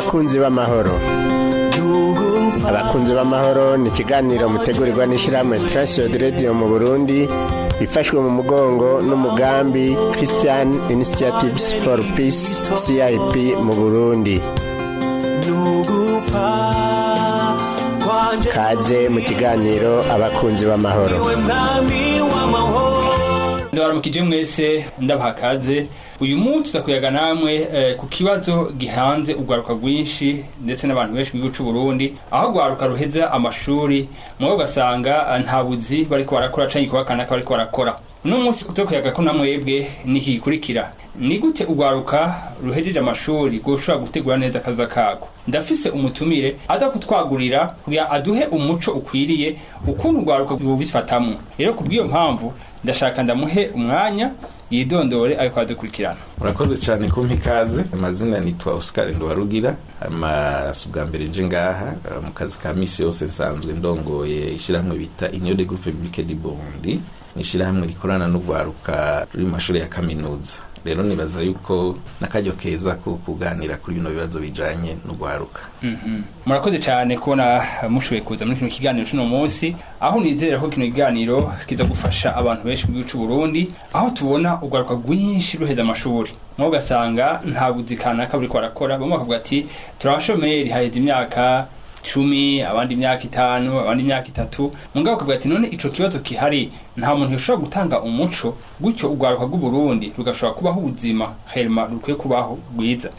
Abakunzi b'amahoro, Abakunzi b'amahoro ni ikiganiro mutegurirwa n'ishyirahamwe Transworld Radio mu Burundi, ifashwe mu mugongo n'umugambi Christian Initiatives for Peace, CIP mu Burundi. Kaze mu kiganiro Abakunzi b'amahoro. Ndabaramukije mwese, ndabaha kaze. Uyu munsi tuzakuyaga namwe ku kibazo gihanze urwaruka rwinshi ndetse n'abantu benshi mu gihugu c'u Burundi, aho urwaruka ruheza amashuri mwe ugasanga nta buzi bariko barakora canke igikorwa kanaka bariko barakora. Uno munsi tuzakuyaga ko namwebwe niki gikurikira: ni gute urwaruka ruhejeje amashuri rwoshobora gutegura neza akazoza karwo? Ndafise umutumire aza kutwagurira kugira aduhe umuco ukwiriye ukuntu urwaruka rubifatamwo. Rero kubw'iyo mpamvu ndashaka ndamuhe umwanya yidondore ariko adukurikirana. Murakoze cyane kumpa ikaze. Amazina nitwa Oscar Nduwarugira. Amasi ubwa mbere nje ngaha mu kazi ka misi yose nsanzwe ndongoye ishyirahamwe bita Union des Groupes Publics du Burundi. Ni ishyirahamwe rikorana n'urwaruka ruri mu mashuri ya kaminuza. Rero nibaza yuko n'akaryo keza ko kuganira kuri bino bibazo bijanye n'urwaruka. Murakoze cyane kubona mushoboye kuza muri kino kiganiro c'uno munsi, aho nizera ko kino kiganiro kiza gufasha abantu benshi mu gihugu c'u Burundi, aho tubona urwaruka rwinshi ruheza amashuri mwo ugasanga nta buzi kanaka buriko barakora. Bamwe bakavuga ati turabashomeri, haheze imyaka 10, abandi imyaka 5, abandi imyaka 3. Mugabo ukavuga ati none ico kibazo kihari, nta muntu yoshobora gutanga umuco gutyo urwaruka rw'u Burundi rugashobora kubaho ubuzima herma rukwiye kubaho rwiza?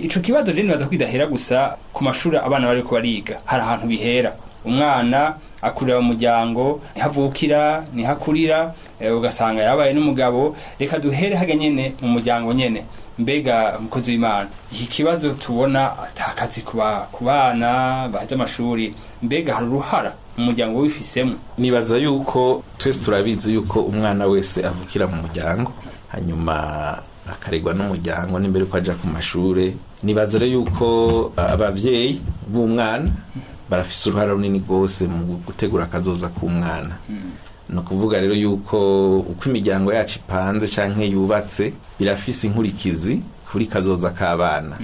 Ico kibazo rero nibaza ko kidahera gusa ku mashuri abana bariko bariga. Hari ahantu bihera, umwana akurira mu muryango, niho avukira, niho akurira, ugasanga yabaye n'umugabo. Reka duhere harya nyene mu muryango nyene. Mbega umukozi w'Imana, iki kibazo tubona atakazi ku bana baheze amashuri, mbega hari uruhara umuryango wifisemo? Nibaza yuko twese turabizi yuko umwana wese avukira mu muryango, hanyuma akaregwa n'umuryango n'imbere yuko aja ku mashure. Nibaza rero yuko abavyeyi b'umwana barafise uruhara runini rwose mu gutegura akazoza k'umwana. Ni ukuvuga rero yuko uko imiryango yacu ipanze canke yubatse birafise inkurikizi kuri kazoza k'abana.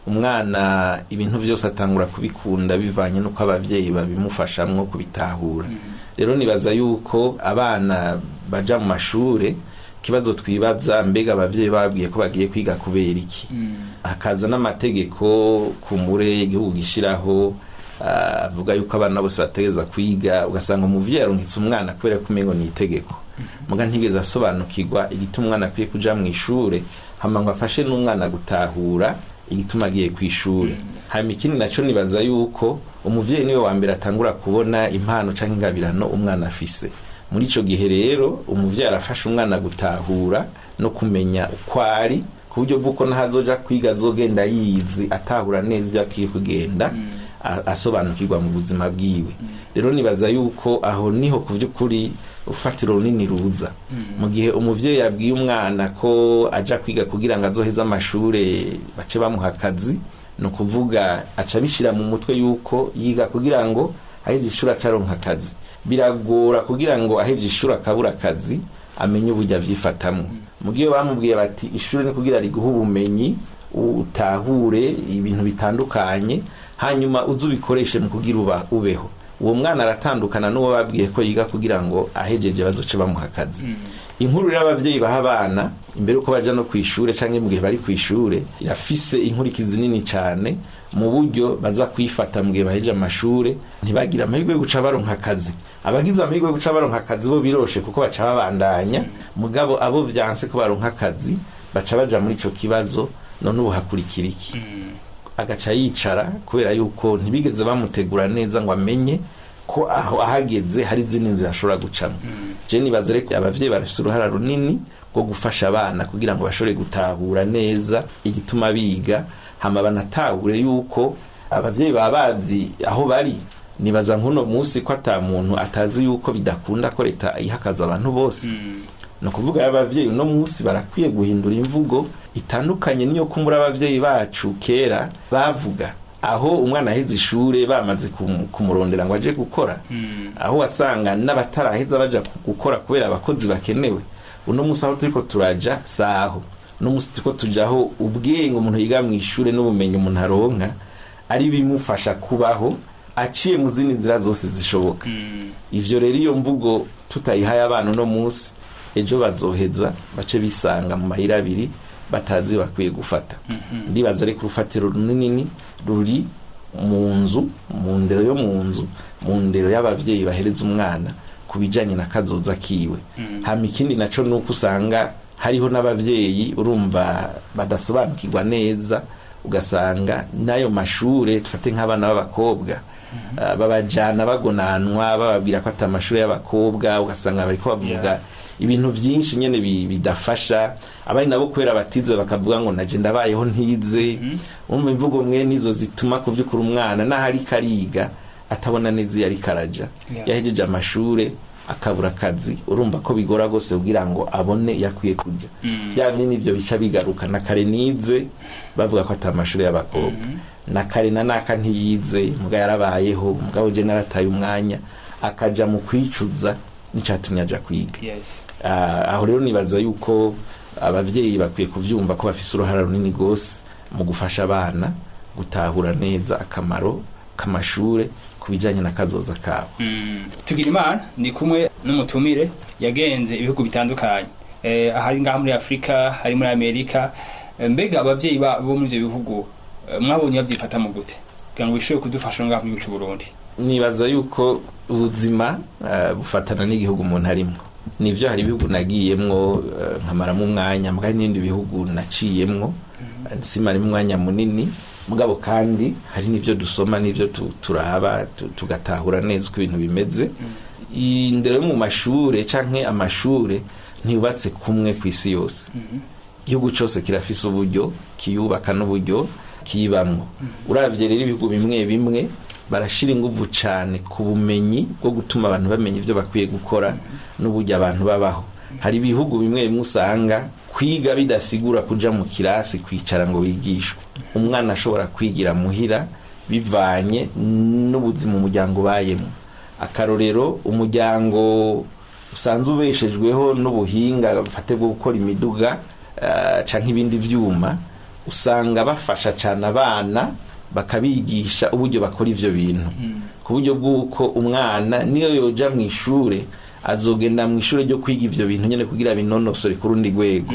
Umwana ibintu byose atangura kubikunda bivanye n'uko abavyeyi babimufashamwo kubitahura. Rero nibaza yuko abana baja mu mashure, ikibazo twibaza, mbega abavyeyi babwiye ko bagiye kwiga kubera iki? Hakaza n'amategeko kumure igihugu gishiraho avuga yuko abana bose bategereza kwiga, ugasanga umuvyeyi arunkitse umwana kubera ko umengo ni itegeko, muga ntigeze asobanukirwa igituma umwana akwiye kuja mu ishure, hama ngo afashe n'umwana gutahura igituma agiye ku ishure. Hanyuma ikindi naco, nibaza yuko umuvyeyi niwe wa mbere atangura kubona impano canke ingabirano umwana afise. Muri ico gihe rero umuvyeyi arafasha umwana gutahura no kumenya uko ari, ku buryo bw'uko n'ahazoja kwiga azogenda yizi, atahura neza ibyo akwiye kugenda asobanukirwa mu buzima bwiwe. Rero nibaza yuko aho niho ku by'ukuri ufatiro runini ruza. Mu gihe umuvyeyi yabwiye umwana ko aja kwiga kugira ngo azoheze amashure bace bamuha akazi, ni ukuvuga aca abishira mu mutwe yuko yiga kugira ngo aheje ishuri acaronka akazi. Biragora kugira ngo aheje ishuri akabura akazi amenye uburyo avyifatamwo. Mu gihe bamubwiye bati ishuri ni kugira riguhe ubumenyi, utahure ibintu bitandukanye, hanyuma uze ubikoreshe mu kugira ubeho, uwo mwana aratandukana n'uwo babwiye ko yiga kugira ngo ahejeje bazoce bamuha akazi. Inkuru rero abavyeyi baha abana imbere uko baja no kwishure canke mu gihe bari kwishure irafise inkurikizi nini cane mu buryo baza kwifata mu gihe baheje amashure ntibagira amahirwe yo guca baronka akazi. Abagize amahirwe yo guca baronka akazi bo biroshe kuko baca babandanya, mugabo abo vyanse ko baronka akazi baca baja muri ico kibazo: none ubu hakurikira iki? Agaca yicara kubera yuko ntibigeze bamutegura neza ngo amenye ko aho ahageze hari izindi nzira ashobora gucamo. Je nibaza rero abavyeyi barafise uruhara runini rwo gufasha abana kugira ngo bashobore gutahura neza igituma biga, hama banatahure yuko abavyeyi baba bazi aho bari. Nibaza nk'uno munsi ko ata muntu atazi yuko bidakunda ko leta ihakaza abantu bose. Ni ukuvuga abavyeyi uno munsi barakwiye guhindura imvugo itandukanye niyo kumbura abavyeyi bacu kera bavuga, aho umwana aheze ishure bamaze kumurondera ngo aje gukora, aho wasanga n'abataraheza baja gukora kubera abakozi bakenewe. Uno munsi aho turiko turaja saho. Uno munsi turiko tujaho ubwenge umuntu yiga mu ishure n'ubumenyi umuntu aronka. ari bimufasha kubaho aciye mu zindi nzira zose zishoboka. Ivyo rero, iyo mvugo tutayihaye abana uno munsi, ejo bazoheza bace bisanga mu mayira abiri, batazi bakwiye gufata. Ndibaza ariko urufatiro runini ruri mu nzu, mu ndero yo mu nzu, mu ndero y'abavyeyi bahereza umwana ku bijanye na kazoza kiwe. Hama ikindi naco nuko usanga hariho n'abavyeyi, urumva, badasobanukirwa neza, ugasanga n'ayo mashure, dufate nk'abana b'abakobwa, babajana bagonanwa, bababwira ko ati amashure y'abakobwa, ugasanga bariko bavuga ibintu byinshi nyene bidafasha. Abandi nabo kubera batize bakavuga ngo naje ndabayeho ntize. Umva, imvugo mwe nizo zituma kuvyukura umwana naho ariko ariga atabona neza iyo ariko araja. Yahejeje amashure akabura akazi, urumva ko bigora gose kugira ngo abone iyo akwiye kuja. Bya binini ivyo bica bigaruka na kare nize bavuga ko ata amashure y'abakobwa, na kare na naka ntiyize muga yarabayeho, mugabo je narataye umwanya, akaja mu kwicuza n'icatumye aja kwiga. Aho rero nibaza yuko abavyeyi bakwiye kuvyumva ko bafise uruhara runini gose mu gufasha abana gutahura neza akamaro k'amashure ku bijanye na kazoza kabo. Tugira Imana ni kumwe n'umutumire yagenze ibihugu bitandukanye, ahari ngaha muri Afurika, hari muri Amerika. Mbega abavyeyi bo muri ivyo bihugu, mwabonye bavyifata mu gute kugira ngo bishobore kudufasha ngaha mu gihugu c'u Burundi? Nibaza yuko ubuzima bufatana n'igihugu umuntu arimwo. Nivyo, hari ibihugu nagiyemwo nkamaramo umwanya, mugabo n'ibindi bihugu naciyemwo simarimo umwanya munini. Mugabo kandi hari n'ivyo dusoma n'ivyo turaba tugatahura neza uko ibintu bimeze. Indero yo mu mashure canke amashure ntiyubatse kumwe ku isi yose. Igihugu cyose kirafise uburyo kiyubaka n'uburyo kiyibamwo. Uravye rero, ibihugu bimwe bimwe barashira inguvu cane ku bumenyi bwo gutuma abantu bamenya ivyo bakwiye gukora n'uburyo abantu babaho. Hari ibihugu bimwe bimwe usanga kwiga bidasigura kuja mu kirasi kwicara ngo wigishwe. Umwana ashobora kwigira muhira bivanye n'ubuzima umuryango ubayemo. Akarorero, umuryango usanzwe ubeshejweho n'ubuhinga bafate bwo gukora imiduga canke ibindi vyuma, usanga bafasha cane abana, bakabigisha uburyo bakora ivyo bintu, ku buryo bw'uko umwana niyo yoja mu ishure, azogenda mu ishure ryo kwiga ivyo bintu nyene kugira binonosore ku rundi rwego,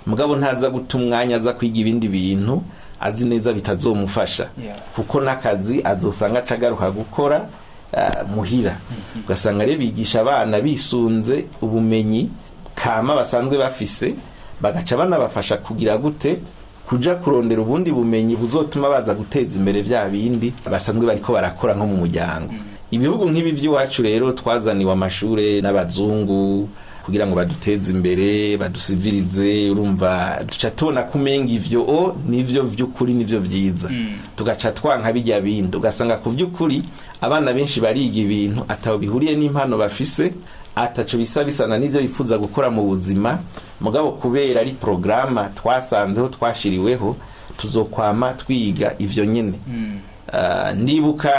mugabo ntaza guta umwanya aza kwiga ibindi bintu azi neza bitazomufasha, kuko n'akazi azosanga acagaruka gukora muhira. Ugasanga rero bigisha abana bisunze ubumenyi kama basanzwe bafise, bagaca banabafasha kugira gute? Kuja kurondera ubundi bumenyi buzotuma baza guteza imbere vya bindi basanzwe bariko barakora nko mu muryango. Ibihugu nk'ibi vy'iwacu rero, twazaniwe amashure n'abazungu kugira ngo baduteze imbere, badusivirize. Urumva, duca tubona ko umenga ivyo o nivyo vy'ukuri, nivyo vyiza, tugaca twanka bijya bindi. Ugasanga ku vy'ukuri abana benshi bariga ibintu ataho bihuriye n'impano bafise, ataco bisa bisana n'ivyo bifuza gukora mu buzima, mugabo kubera ari porogaramu twasanzeho, twashiriweho, tuzokwama twiga ivyo nyene. Ndibuka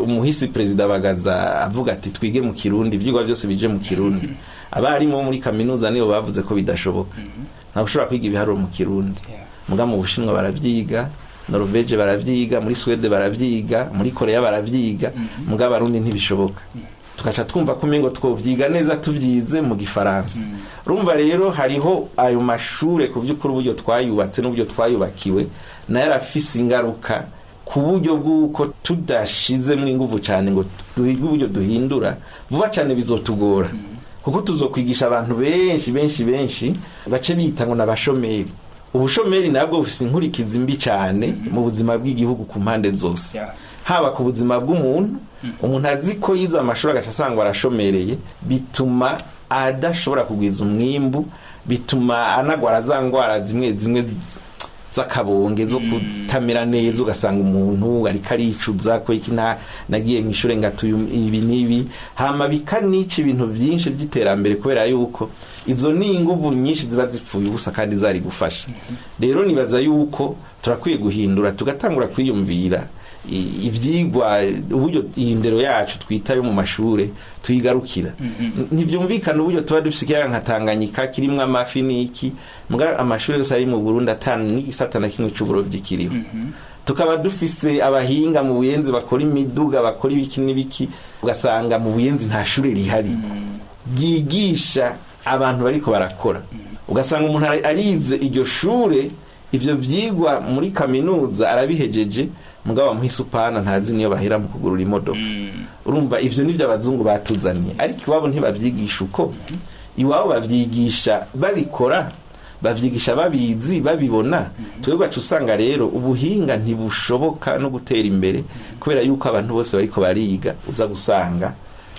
umuhisi perezida Bagaza avuga ati twige mu Kirundi, ivyigwa byose bije mu Kirundi. Abarimu bo muri kaminuza nibo bavuze ko bidashoboka, ntabwo ushobora kwiga ibiharuro mu Kirundi. Muga mu Bushinwa baravyiga, Norvege baravyiga, muri Swede baravyiga, muri Korea baravyiga, muga Abarundi ntibishoboka. Tugaca twumva ko umengo twovyiga neza tuvyize mu Gifaransa. Urumva rero, hariho ayo mashure ku vy'ukuri, uburyo twayubatse n'uburyo twayubakiwe nayo arafise ingaruka, ku buryo bw'uko tudashizemwo inguvu cane ngo duhige uburyo duhindura vuba cane, bizotugora, kuko tuzokwigisha abantu benshi benshi benshi bace bita ngo n'abashomeri. Ubushomeri nabwo bufise inkurikizi mbi cane mu buzima bw'igihugu ku mpande zose, haba ku buzima bw'umuntu. Umuntu azi ko yize amashuri agaca asanga arashomereye, bituma adashobora kugwiza umwimbu, bituma anagwara za ngwara zimwe zimwe z'akabonge zo kutamera neza. Ugasanga umuntu ariko aricuza ko iki nagiye mu ishure ngatuye ibi n'ibi. Hama bikanica ibintu byinshi by'iterambere, kubera yuko izo ni inguvu nyinshi ziba zipfuye ubusa kandi zari gufasha. Rero nibaza yuko turakwiye guhindura, tugatangura kwiyumvira ivyigwa, uburyo iyi ndero yacu twita yo mu mashure tuyigarukira. Ntivyumvikana uburyo tuba dufise ikiyaga nka Tanganyika kirimwo amafi n'iki, muga amashuri yose ari mu Burundi atanu n'igisata na kimwe c'uburovyi kiriho. Tukaba dufise abahinga mu Buyenzi bakora imiduga, bakora ibiki n'ibiki, ugasanga mu Buyenzi nta shure rihari ryigisha abantu bariko barakora. Ugasanga umuntu arize iryo shure, ivyo vyigwa muri kaminuza arabihejeje, mugabo bamuha isupana ntazi niyo bahera mu kugurura imodoka. Urumva ivyo nivyo abazungu batuzaniye, ariko iwabo ntibavyigisha uko. Iwabo bavyigisha babikora, bavyigisha babizi, babibona. Twebwe ugaca usanga rero ubuhinga ntibushoboka no gutera imbere, kubera yuko abantu bose bariko bariga uza gusanga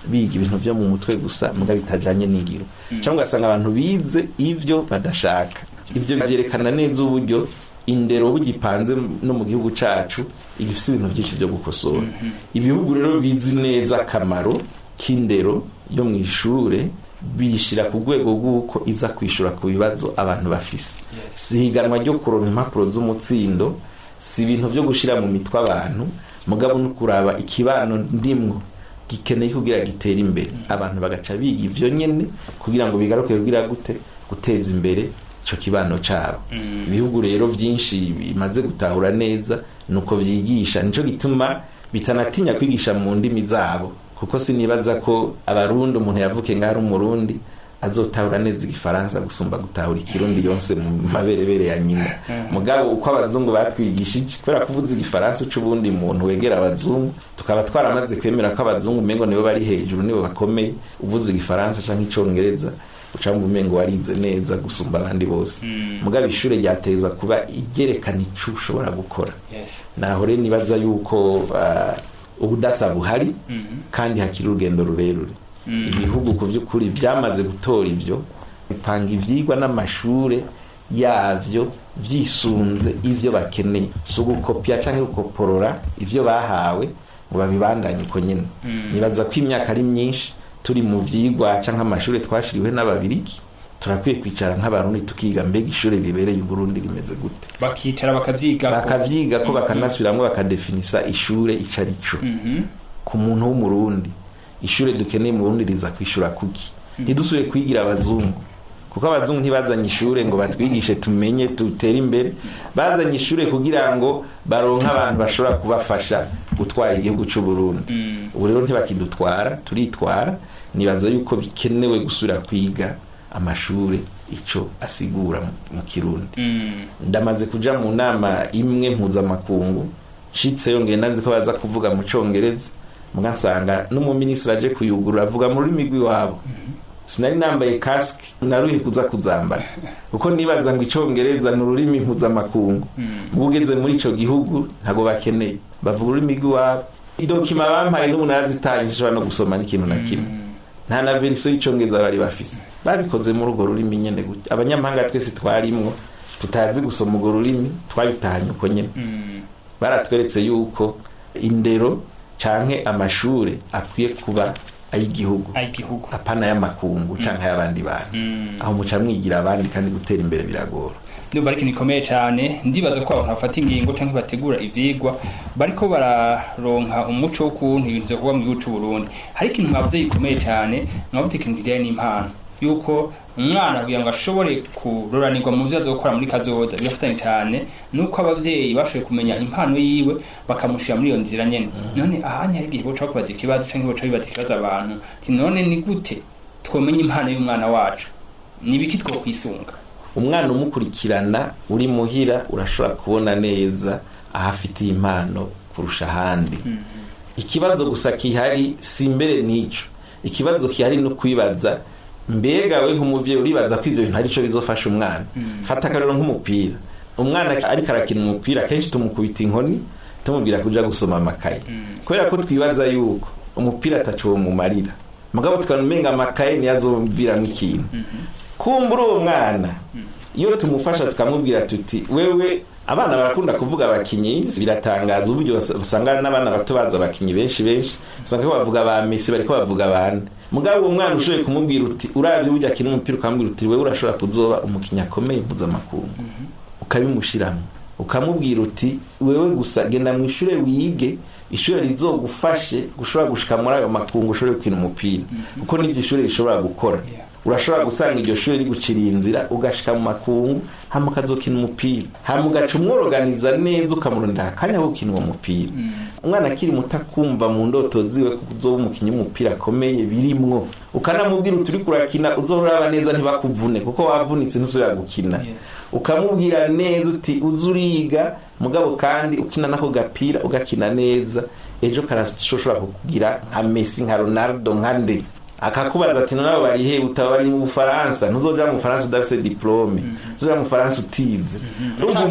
biga ibintu vyo mu mutwe gusa, muga bitajanye n'ingiro, cyangwa ugasanga abantu bize ivyo badashaka. Ivyo byerekana neza uburyo indero bugipanze no mu gihugu cacu igifise ibintu byinshi byo gukosora. Ibihugu rero bizi neza akamaro k'indero yo mu ishure, bishira ku rwego rw'uko iza kwishura ku bibazo abantu bafise. Si higanwa ryo kuronka impapuro z'umutsindo, si ibintu vyo gushira mu mitwe abantu, mugabo no kuraba ikibano ndimwo gikeneye kugira gitere imbere. Abantu bagaca biga ivyo nyene kugira ngo bigaruke kugira gute guteza imbere ico kibano cabo. Ibihugu rero vyinshi bimaze gutahura neza nuko vyigisha, nico gituma bitanatinya kwigisha mu ndimi zabo, kuko sinibaza ko Abarundi, umuntu yavuke ngaho ari Umurundi, azotahura neza Igifaransa gusumba gutahura Ikirundi yonse mu maberebere ya nyina. Mugabo uko abazungu batwigishije, kubera kuvuza Igifaransa uca ubundi muntu wegera abazungu, tukaba twaramaze kwemera ko abazungu umengo nibo bari hejuru, nibo bakomeye, uvuze Igifaransa canke Icongereza uca wumva umengo warize neza gusumba abandi bose. Mugabo ishure ryateza kuba igerekana ico ushobora gukora. Naho rero nibaza yuko ubudasa buhari kandi hakiri urugendo rurerure. Ibihugu ku by'ukuri byamaze gutora ivyo, bipanga ivyigwa n'amashure yavyo vyisunze ivyo bakeneye, si ugukopya canke gukoporora ivyo bahawe ngo babibandanye uko nyene. Nibaza ko imyaka ari myinshi turi mu vyigwa canke amashure twashiriwe n'Ababiriki. Turakwiye kwicara nk'Abarundi tukiga, mbega ishure ribereye Uburundi rimeze gute? Bakicara bakavyiga. Bakavyiga ko bakanasubiramwo, bakadefinisa ishure ico ari co ku muntu w'Umurundi. Ishure dukeneye mu Burundi riza kwishura kuki? Ntidusubire kwigira abazungu, kuko abazungu ntibazanye ishure ngo batwigishe tumenye dutere imbere. Bazanye ishure kugira ngo baronke abantu bashobora kubafasha gutwara igihugu c'u Burundi. Ubu rero ntibakidutwara, turitwara. Nibaza yuko bikenewe gusubira kwiga amashure ico asigura mu Kirundi. Ndamaze kuja mu nama imwe mpuzamakungu, nshitseyo ngenda nzi ko baza kuvuga mu Congereza, mugasanga n'umuminisitiri aje kuyugurura avuga mu rurimi rw'iwabo. Sinari nambaye casque, naruhe kuza kuzambara, kuko nibaza ngo Icongereza ni ururimi mpuzamakungu. Ugeze muri ico gihugu ntago bakeneye, bavuga ururimi rw'iwabo. Idokima bampaye n'ubu narazitanye, sinshobora no gusoma n'ikintu na kimwe. Nta na verisiyo y'Icongereza bari bafise, babikoze muri urwo rurimi nyene gutya. Abanyamahanga twese twarimwo tutazi gusoma urwo rurimi, twabitahanye uko nyene. Baratweretse yuko indero canke amashure akwiye kuba ay'igihugu, ay'igihugu, apana y'amakungu canke ay'abandi bantu. Aho muca mwigira abandi, kandi gutera imbere biragora. Ndumva ari ikintu gikomeye cyane. Ndibaza ko abantu bafata ingingo cyangwa bategura ivyigwa bariko bararonka umuco w'ukuntu ibintu vyokorwa mu gihugu c'u Burundi. Hari ikintu mwavuze gikomeye cyane, mwavuze ikintu kijanye n'impano, yuko umwana kugira ngo ashobore kuroranirwa mu vyo azokora muri kazoza birafatanye cyane nuko abavyeyi bashoboye kumenya impano yiwe, bakamushira muri iyo nzira nyene. None ahanya hari igihe boca bakubaza ikibazo canke boca bibaza ikibazo abantu ti: none ni gute twomenya impano y'umwana wacu? Ni ibiki twokwisunga? Umwana umukurikirana uri muhira, urashobora kubona neza aho afitiye impano kurusha ahandi. Ikibazo gusa kihari si imbere n'ico, ikibazo kihari no kwibaza: mbega we nk'umuvyeyi uribaza ko ivyo bintu arico bizofasha umwana? Fata akarero nk'umupira. Umwana ariko arakina umupira, kenshi tumukubita inkoni tumubwira kuja gusoma amakaye, kubera ko twibaza yuko umupira ataco womumarira, mugabo tukamenga amakaye niyo azomviramwo ikintu. Kumbura uwo mwana iyo tumufasha tukamubwira tuti: wewe, abana barakunda kuvuga abakinyi, biratangaza uburyo usanga n'abana bato baza abakinyi benshi benshi, usanga ko bavuga ba Messi, bariko bavuga abandi. Mugabo uwo mwana ushoboye kumubwira uti: uravye uburyo akina umupira, ukamubwira uti: wewe urashobora kuzoba umukinyi akomeye mpuzamakungu, ukabimushiramwo, ukamubwira uti: wewe gusa genda mu ishure wige, ishure rizogufashe gushobora gushika muri ayo makungu, ushobore gukina umupira, kuko nibyo ishure rishobora gukora. Urashobora gusanga iryo shuri riguciriye inzira, ugashika mu makungu, hama ukazokina umupira, hama ugaca umworoganiza neza, ukamurondera akanya ko gukina uwo mupira. Umwana akiri muto akumva mu ndoto ziwe ko uzoba umukinyi w'umupira akomeye birimwo, ukanamubwira uti uriko urakina uzohora uraba neza ntibakuvune, kuko wavunitse ntusubira gukina. Ukamubwira neza uti uze uriga, mugabo kandi ukina nako gapira ugakina neza, ejo karashobora kukugira nka Messi, nka Ronaldo, nka nde. Akakubaza ati nabo bari he? Utaba bari mu Bufaransa. Ntuzoja mu Bufaransa udafise diplôme, uzoja mu Bufaransa utize.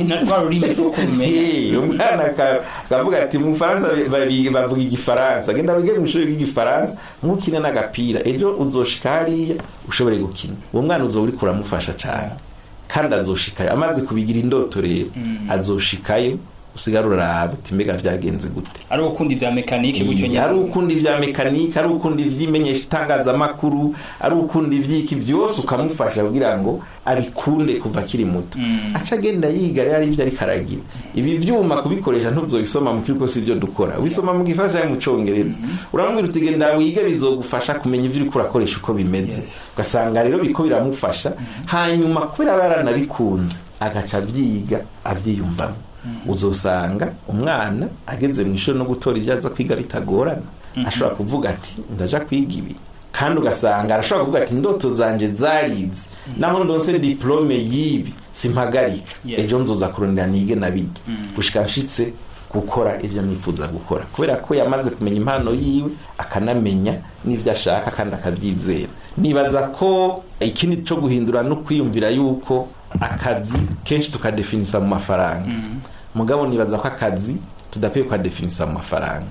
Na rwa rurimi rwo kumenya. Umwana akavuga ati mu Bufaransa bavuga igifaransa, genda wige mu ishuri ry'igifaransa nk'ukine n'agapira, ejo uzoshika hariya ushobore gukina. Uwo mwana uzoba uriko uramufasha cane, kandi azoshikayo amaze kubigira indoto. Rero azoshikayo, usigara uraraba uti mbega vyagenze gute? Ari ukunda ibya mécanique gutyo nyine. Ari ukunda ibya mécanique, ari ukunda ivy'imenyesha itangazamakuru, ari ukunda ivy'iki byose, ukamufasha kugira ngo abikunde kuva akiri muto. Aca agenda yiga rero ari ivyo ariko aragira. Ibi vyuma kubikoresha ntuzobisoma mu kiriko, si ivyo dukora, ubisoma mu gifaransa canke mu congereza. Uramubwira uti genda wige, bizogufasha kumenya ivyo uriko urakoresha uko bimeze. Ugasanga rero biriko biramufasha. Hanyuma kubera aba yaranabikunze, agaca abyiga abyiyumvamo, uzosanga umwana ageze mu ishuri no gutora ibyo aza kwiga bitagorana. Ashobora kuvuga ati ndaja kwiga ibi, kandi ugasanga arashobora kuvuga ati indoto zanje zarize, naho ndonse diplôme y'ibi simpagarika. Ejo nzoza kurondera nige nabige gushika nshitse gukora ibyo nifuza gukora, kubera ko yamaze kumenya impano yiwe, akanamenya n'ibyo ashaka kandi akabyizera. Nibaza ko ikindi cyo guhindura no kwiyumvira yuko akazi kenshi tukadefinisa mu mafaranga. Mugabo nibaza ko akazi tudakwiye kukadefinisa mu mafaranga.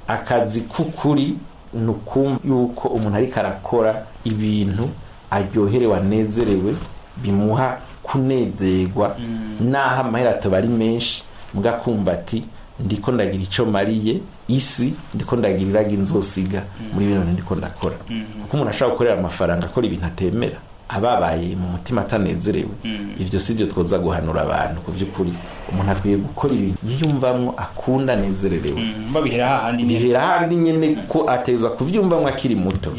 Akazi k'ukuri ni ukumva yuko umuntu ariko arakora ibintu aryoherewe, anezerewe, bimuha kunezerwa, naho amahera ataba ari menshi, mugakumva ati ndiko ndagira icyo mariye isi, ndiko ndagira iragi nzosiga muri bino bintu ndiko ndakora. Kuko umuntu ashobora gukorera amafaranga akora ibintu atemera, ababaye mu mutima, atanezerewe. Ivyo si byo twoza guhanura abantu. Ku by'ukuri umuntu akwiye gukora ibintu yiyumvamwo, akunda, anezererewe. Babihera hahandi nyine. Bihera handi nyene, ko ateza kuvyumvamwo akiri muto.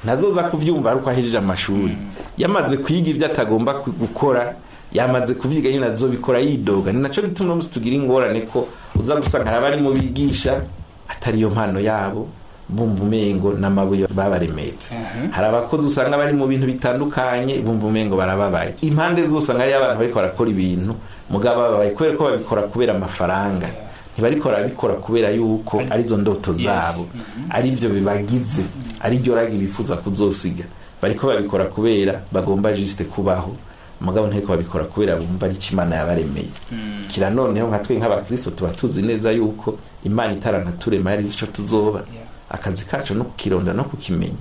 Ntazoza kuvyumva ariko ahejeje amashuri, yamaze kwiga ibyo atagomba gukora, yamaze kuvyiga nyine, azobikora yidoga. Ni naco gituma uno munsi tugira ingorane ko uza gusanga hari abari mu bigisha atari yo mpano yabo, bumva umengo n'amabuye babaremetse. Hari abakozi usanga bari mu bintu bitandukanye, bumva umengo barababaye. Impande zose usanga hariyo abantu bariko barakora ibintu mugabo bababaye, kubera ko babikora kubera amafaranga, ntibariko barabikora kubera yuko arizo ndoto zabo, arivyo bibagize, ariryo ragi bifuza kuzosiga. Bariko babikora kubera bagomba juste kubaho, mugabo nteko babikora kubera bumva ari Imana yabaremeye. Kira noneho nka twe nk'abakristo tuba tuzi neza yuko Imana itaranaturema yari izi ico tuzoba. Akazi kacu no kukironda no kukimenya.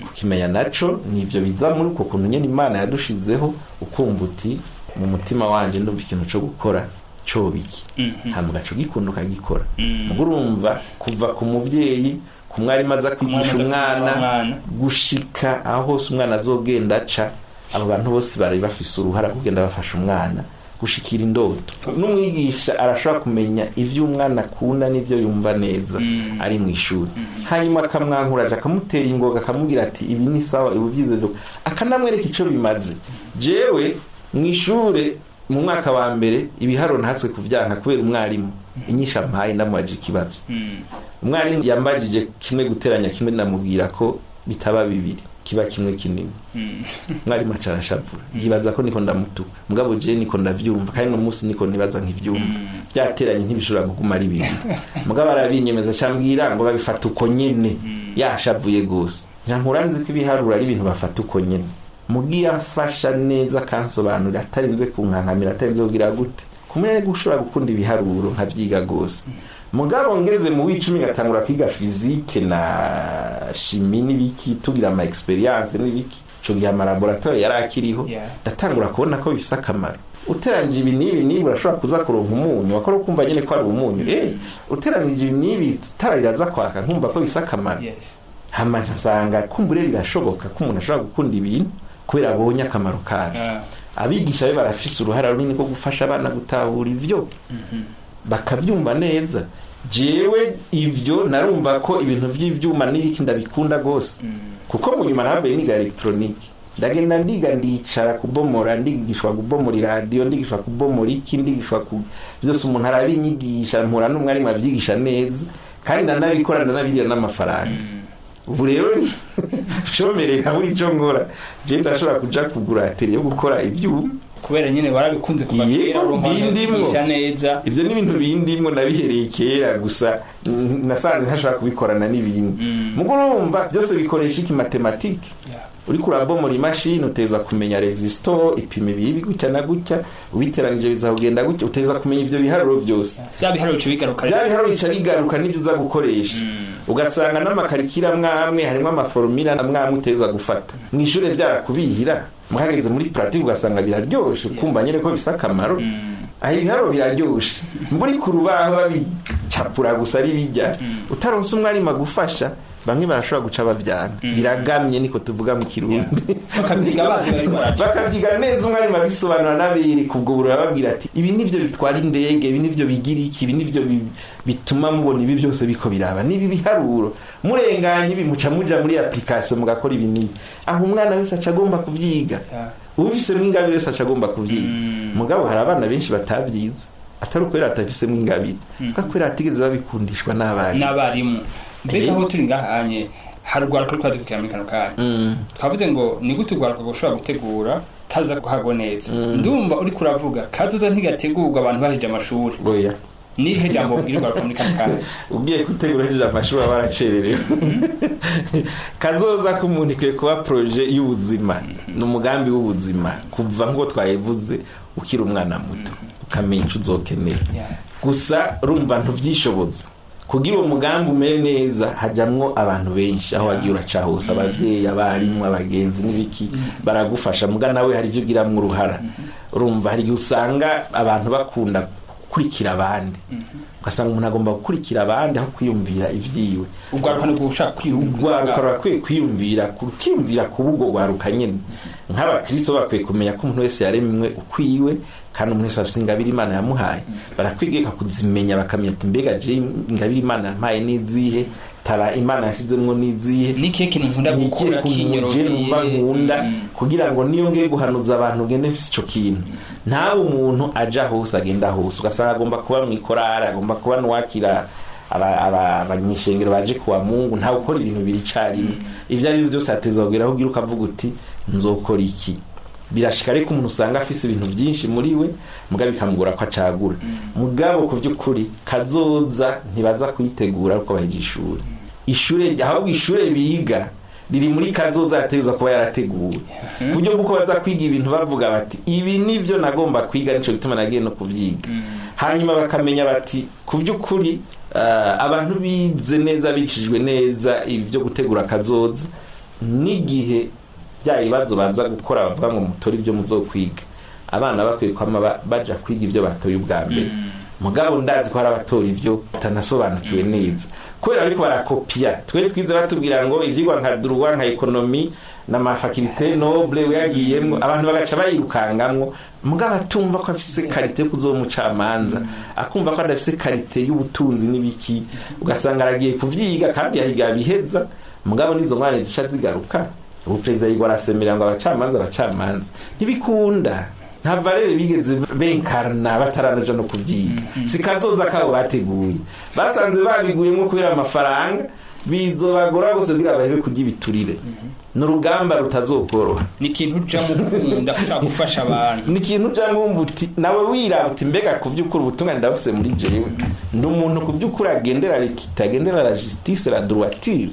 Kukimenya naco nivyo biza muri uko kuntu nyene Imana yadushizeho, ukumva uti mu mutima wanje ndumva ikintu co gukora co biki, hama ugaca ugikunda ukagikora. Ubwo urumva kuva ku muvyeyi, ku mwarimu aza kwigisha Umwana aza umwana, umwana. gushika aho hose umwana azogenda aca, abo bantu bose bari bafise uruhara kugenda bafasha umwana gushikira indoto. N'umwigisha arashobora kumenya ivyo umwana akunda n'ivyo yumva neza ari mu ishuri, hanyuma akamwankuraje, akamutera ingoga, akamubwira ati ibi ni sawa, ibi vyize byo, akanamwereka ico bimaze. Jewe mu ishure mu mwaka wa mbere ibiharuro ntatswe kuvyanka kubera umwarimu inyisha ampaye. Ndamubaje ikibazo, umwarimu yambajije kimwe guteranya kimwe, ndamubwira ko bitaba bibiri, kiba kimwe kinini. Mwarimu aca arashavura, yibaza ko niko ndamutuka, mugabo je niko ndavyumva, kandi n'umunsi niko nibaza nkivyumva, vyateranye ntibishobora kuguma ari bibiri. Mugabo arabinyemeza, acambwira ngo babifata uko nyene. Yashavuye gose. Nkankura nzi ko ibiharuro ari ibintu bafata uko nyene, mugiye amfasha neza, akansobanurira, atarinze kunkankamira, atarinze kugira gute, kumwe gushobora gukunda ibiharuro nkavyiga gose. Mugabo ngeze mu w'icumi ngatangura kwiga physique na chimie n'ibiki, tugira ama expériences n'ibiki, ico gihe ama laboratoire yari akiriho, ndatangura kubona ko bifise akamaro. Uteranije ibi n'ibi n'ibi urashobora kuza kuronka umunyu, wakora ukumva nyene ko ari umunyu. Uteranije ibi n'ibi itara riraza kwaka, nkumva ko bifise akamaro. Hama nsanga kumbure birashoboka ko umuntu ashobora gukunda ibintu kubera abonye akamaro kavyo. Abigisha be barafise uruhara runini rwo gufasha abana gutahura ivyo, bakabyumva neza. Jewe ivyo narumva ko ibintu vy'ivyuma n'ibiki ndabikunda gose, kuko mu nyuma nahavuye niga électronique. Ndagenda ndiga, ndicara kubomora, ndigishwa kubomora iradiyo, ndigishwa kubomora iki, ndigishwa ku byose. Umuntu arabinyigisha, mpura n'umwarimu abyigisha neza, kandi ndanabikora, ndanabirira n'amafaranga. Ubu rero shomereye, nkabura ico nkora. Je ndashobora kuja kugura atelier yo gukora ivyuma. Kubera nyine warabikunze kuva Yego, kera, urumva bindimwo. wigisha neza. Ivyo ni ibintu bindimwo, nabihereye kera, gusa nasanze ntashobora kubikorana n'ibindi. Mugo urumva byose bikoresha iki? Mathématique. Uriko urabomora imashini, uteza kumenya résistor ipima ibi gutya na gutya, ubiteranije bizakugenda gutya, uteza kumenya ivyo biharuro byose. Bya biharuro bica bigaruka. Bya biharuro bica bigaruka n'ibyo uza gukoresha. Ugasanga n'ama calcul amwe amwe harimo ama formules amwe amwe uteza gufata mu ishure byarakubihira, muhageze muri pratique ugasanga biraryoshe, ukumva nyene ko bifise akamaro. Aho ibiharuro biraryoshe, mburi ku rubaho babicapura gusa ari bijya, utaronse umwarimu agufasha, bamwe barashobora guca bavyana biragamye, niko tuvuga mu Kirundi. Bakabyiga bazi bariko baraca. Bakabyiga neza, umwarimu abisobanura n'abereka ubwo burura, babwira ati ibi nivyo bitwara indege, ibi nivyo bigira iki, ibi nivyo bituma mubona ibi byose biko biraba nibi biharuro, murenganye ibi muca muja muri application mugakora ibi n'ibi. Aho umwana wese aca agomba kuvyiga. Ubifisemwo ingabire wese aca agomba kuvyiga. Mugabo hari abana benshi batavyize, atari ukubera batabifisemwo ingabire, kuko kubera batigeze babikundishwa n'abarimu. N'abarimu. Mbega aho turi ngahanye hari urwaruka ruri kwadukurikira muri kano kanya. Twavuze ngo ni gute urwaruka rushobora gutegura kaza guhabwa neza. Ndumva uriko uravuga kazoza ntigategurwa abantu baheje amashuri. Oya. Nirihe jambo ubwira urwaruka muri kano kanya? Ugiye gutegura uhejeje amashuri aba waracererewe. Kazoza k'umuntu ikwiye kuba projet y'ubuzima, ni umugambi w'ubuzima, kuva nk'uko twabivuze ukiri umwana muto ukamenya ico uzokenera. Gusa urumva ntuvyishoboza. Kugira uwo mugambi umere neza hajamwo abantu benshi, aho wagiye uraca hose, abavyeyi, abarimu, abagenzi n'ibiki, baragufasha. Muga nawe hari ivyo ugiramwo uruhara. Urumva hari igihe usanga abantu bakunda gukurikira abandi, ugasanga umuntu agomba gukurikira abandi aho kwiyumvira ivyiwe. Urwaruka ni ugushaka kwiyumvira. Urwaruka rurakwiye kwiyumvira, kwiyumvira kuba urwo rwaruka nyene. Nk'abakristo bakwiye kumenya ko umuntu wese yaremwe ukwiwe, kandi umuntu wese afise ingabire Imana yamuhaye. Barakwiye kuzimenya, bakamenya ati mbega je ingabire Imana yampaye n'izihe, tara Imana yashizemwo n'izihe, ni ikihe kintu nkunda ni ikihe gukora kuntu je kinyoroheye? Numva nkunda kugira ngo niyo ngiye guhanuza abantu ngende mfise ico kintu. Ntawe umuntu aja hose, agenda hose, ugasanga agomba kuba mw'ikorari, agomba kuba n'uwakira abanyeshengero baje kuwa Mungu. Ntawe ukora ibintu biri icarimwe. Ivyo ari byo byose ateza kugera aho ugira ukavuga uti nzokora iki. Birashika ariko umuntu usanga afise ibintu byinshi muri we, mugabo bikamugora ko acagura. Mugabo ku by'ukuri kazoza ntibaza kuyitegura uko baheje ishuri. Ishure, ahubwo ishure biga riri muri kazoza yategerezwa kuba yarateguwe, ku buryo bw'uko baza kwiga ibintu bavuga bati ibi nibyo nagomba kwiga, nico gituma nagiye no kuvyiga. Hanyuma bakamenya bati ku by'ukuri abantu bize neza, bicishijwe neza ibyo gutegura kazoza, n'igihe bya bibazo baza gukora bavuga ngo mutore ibyo muzokwiga, abana bakwiye kwama baja kwiga ibyo batoye ubwa mbere. Mugabo ndazi ko hari abatora ivyo batanasobanukiwe neza kubera bariko barakopiya. Twe twize batubwira ngo ivyigwa nka droit, nka économie n'ama facultés nobles uyagiyemwo, abantu bagaca bayirukangamwo. Mugabo atumva ko afise qualité yo kuzoba umucamanza, akumva ko adafise qualité y'ubutunzi n'ibiki, ugasanga aragiye kuvyiga kandi yahiga biheza. Mugabo nizo ngwane zica zigaruka. Ubu perezida yigwa arasemera ngo abacamanza, abacamanza ntibikunda, nta valeur bigeze benkarna, bataranaja no kuvyiga. Si kazoza kabo bateguye, basanze babiguyemo kubera amafaranga. Bizobagora gose kugira bahebe kurya ibiturire, ni urugamba rutazokoroha. Ni ikintu ujamo ukunda, ushaka gufasha abantu. Ni ikintu ujya wumva uti nawe wiraba uti mbega ku by'ukuri ubutungane ndabufise muri jewe, ndi umuntu ku by'ukuri agendera l'équité, agendera la justice, la droiture.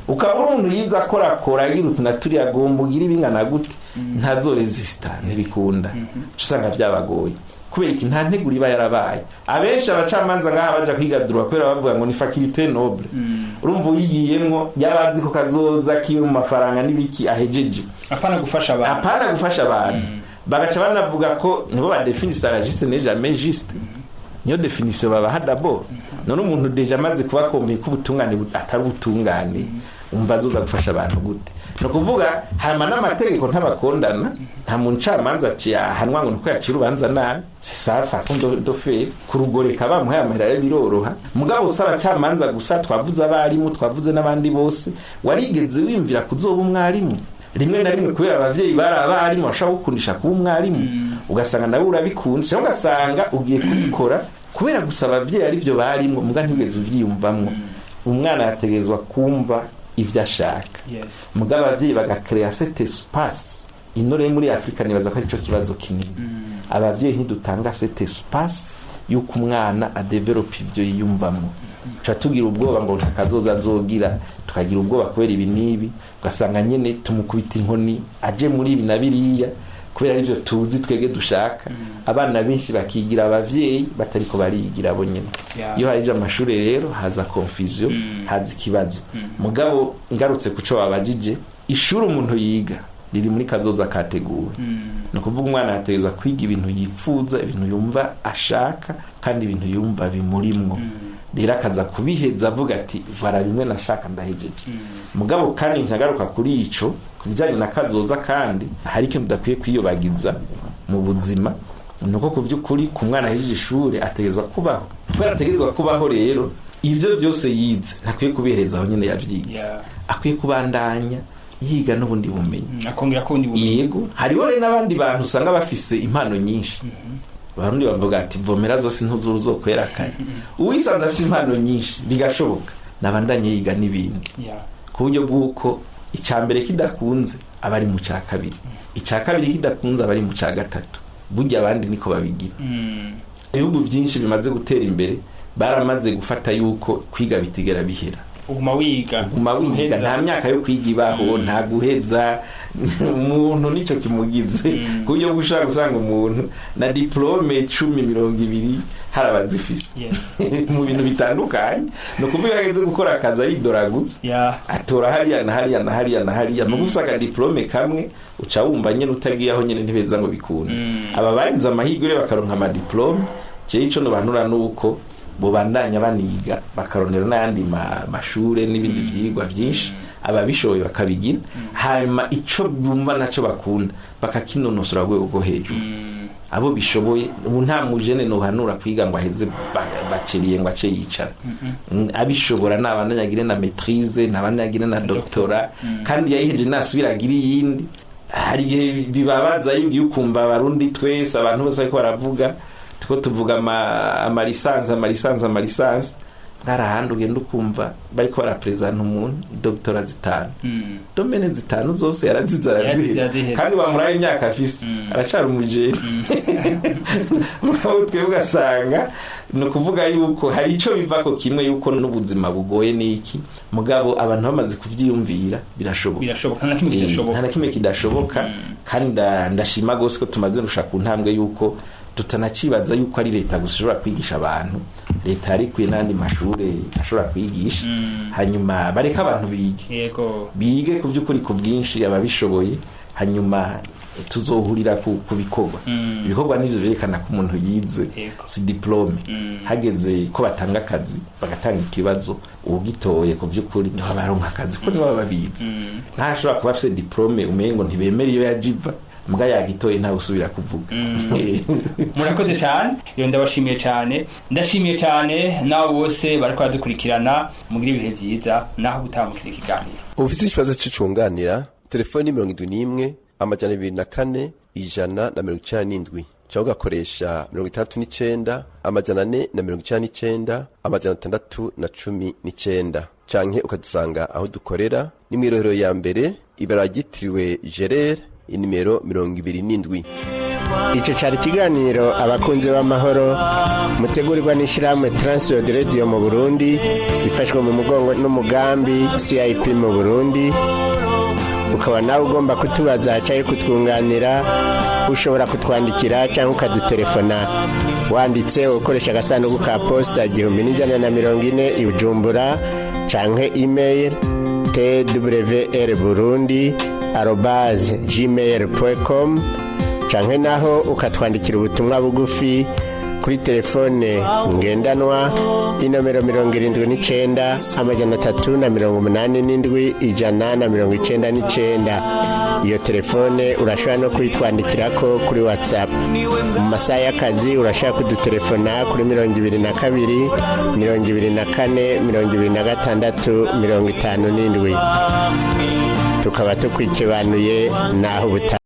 Ukaba uri umuntu yize akorakora, agira uti naturiya agomba ugira ibingana gute, ntazoresista, ntibikunda. Uca usanga byabagoye. Kubera iki? Nta nteguro iba yarabaye. Abenshi abacamanza ngaha baja kwiga droit kubera bavuga ngo ni faculté noble. Urumva uyigiyemwo yabazi ko kazoza kiwe mu mafaranga n'ibiki ahejeje. Apana gufasha abantu. Apana gufasha abantu. Bagaca banavuga ko nibo badefinisa la juste n'est jamais juste, niyo définition babaha d'abord. None umuntu déjà amaze kuba komeye ko ubutungane atari ubutungane, umva azoza gufasha abantu gute? Ni ukuvuga hama n'amategeko ntabakondana. Nta muntu camanza ahanwa ngo nuko yacira urubanza nabi. C'est ça façon de faire, kurugoreka bamuhaye amahera rero biroroha. Mugabo usaba camanza gusa, twavuze abarimu, twavuze n'abandi bose. Warigeze wiyumvira kuzoba umwarimu? Rimwe na rimwe kubera abavyeyi bari abarimu bashobora gukundisha kuba umwarimu, ugasanga nawe urabikunze, cyangwa ugasanga ugiye kubikora kubera gusa abavyeyi arivyo barimwo, muga ntiwigeze uvyiyumvamwo. Umwana yategerezwa kumva ivyo ashaka. Mugabo abavyeyi bagakereya cet espace. Ino rero muri Afurika nibaza ko arico kibazo kinini. Abavyeyi ntidutanga cet espace yuko umwana adevelopa ivyo yiyumvamwo. Tuca tugira ubwoba ngo ntakazoza azogira, tukagira ubwoba kubera ibi n'ibi, ugasanga nyene tumukubita inkoni aje muri ibi na biriya kubera arivyo tuzi twege dushaka. Abana benshi bakigira abavyeyi batariko bariyigira bo nyene. Iyo harije amashuri rero haza confusion, haza ikibazo. Mugabo ngarutse kuco wabajije, ishuri umuntu yiga riri muri kazoza kateguwe. Ni ukuvuga umwana yategereza kwiga ibintu yifuza, ibintu yumva ashaka, kandi ibintu yumva bimurimwo. Rero akaza kubiheza avuga ati vara bimwe nashaka, ndahejeje. Mugabo kandi nkagaruka kuri ico ku bijanye na kazoza, kandi hari ikintu udakwiye kwiyobagiza mu buzima, ni uko ku by'ukuri ku mwana ahejeje ishuri ategerezwa kubaho. Kubera ategerezwa kubaho rero, ibyo byose yize ntakwiye kubihereza aho nyine yabyize. Akwiye kubandanya yiga n'ubundi bumenyi. Akongera ko ubundi bumenyi. Yego, hariho rero n'abandi bantu usanga bafise impano nyinshi. Abarundi bavuga ati vomera zose ntuzuzokwera kare. Uwisanze afise impano nyinshi bigashoboka nabandanye yiga n'ibindi, ku buryo bw'uko icya mbere kidakunze aba ari mu cya kabiri, icya kabiri kidakunze aba ari mu cya gatatu. Burya abandi niko babigira. Ibihugu byinshi bimaze gutera imbere baramaze gufata yuko kwiga bitigera bihera. Uguma wiga. Uguma wiga. Uheza. Nta myaka yo kwiga ibaho, nta guheza umuntu nicyo kimugize, ku buryo bwo ushobora gusanga umuntu na diplôme 10, 20 hari abazifise mu bintu bitandukanye. Ni ukuvuga iyo ageze gukora akazi aridoragutse, atora hariya na hariya na hariya na hariya. Mu gusanga diplôme kamwe uca wumva nyene utagiye aho nyene ntibeza ngo bikunde. Aba bagize amahirwe rero bakaronka amadiplôme, jewe ico nobanura nuko bobandanya baniga, bakaronera n'ayandi mashure n'ibindi vyigwa vyinshi, ababishoboye bakabigira, hanyuma ico bumva naco bakunda bakakinonosora rwego rwo hejuru. Abo bishoboye. Ubu nta mujene nohanura kwiga ngo aheze baceriye ngo ace yicara. Abishobora nabandanya agire na maîtrise, nabandanya agire na doctorat, kandi yayiheje nasubira agire iyindi. Hari igihe bibabaza iyo ugiye ukumva Abarundi twese, abantu bose bariko baravuga, tuko tuvuga amalicence, amalicence, amalicence. Hari ahandi ugenda ukumva bariko barapresenta umuntu doctorat zitanu, domaines zitanu zose yarazize, Yarazize, araziheza. Araziheza. Kandi wamuraye imyaka afise, aracari umujene. Mugabo twebwe ugasanga ni ukuvuga yuko hari ico bivako kimwe yuko n'ubuzima bugoye n'iki, mugabo abantu bamaze kuvyiyumvira birashoboka. Birashoboka, nta na kimwe Nta kidashoboka. na kimwe kidashoboka. Kandi ndashima gose ko tumaze gushaka ku ntambwe yuko tutanacibaza yuko ari leta gusa ishobora kwigisha abantu. Leta yarikuye n'andi mashure ashobora kwigisha. Hanyuma bareke abantu bige, bige ku by'ukuri ku bwinshi ababishoboye, hanyuma tuzohurira ku bikorwa. Ibikorwa nivyo berekana ko umuntu yize, si diplôme. Hageze ko batanga akazi, bagatanga ikibazo, uwugitoye ku by'ukuri niho baronka akazi, ko nibo baba babizi. Ntashobora kuba afise diplôme umengo ntibemera iyo yajiva, mbwa yagitoye ntawe usubira kuvuga. Murakoze cyane rero, ndabashimiye cyane, ndashimiye cyane nawe bose bariko baradukurikirana. Mugire ibihe byiza, naho gutaha mu kindi kiganiro. Ufite ikibazo c'icunganira, telefoni 71 204 197, cyangwa ugakoresha 69 499 619, canke ukadusanga aho dukorera ni mw'irohero ya mbere, ibara ryitiriwe Gerere, inimero 27. Icyo cyari ikiganiro Abakunzi b'Amahoro, mutegurirwa n'ishyirahamwe Transworld Radio mu Burundi, ifashwe mu mugongo n'umugambi CIP mu Burundi. Ukaba nawe ugomba kutubaza cyangwa kutwunganira, ushobora kutwandikira cyangwa ukadutelefona wanditse ukoresha agasanduku ka posita 1140 i Bujumbura, canke email twrburundi@gmail.com, canke naho ukatwandikira ubutumwa bugufi kuri telefone ngendanwa inomero 79 387 199. Iyo telefone urashobora no kuyitwandikirako kuri WhatsApp. Mu masaha y'akazi urashobora kudutelefona kuri 22 24 26 57. Tukaba tukwikibanuye naho ubutaha.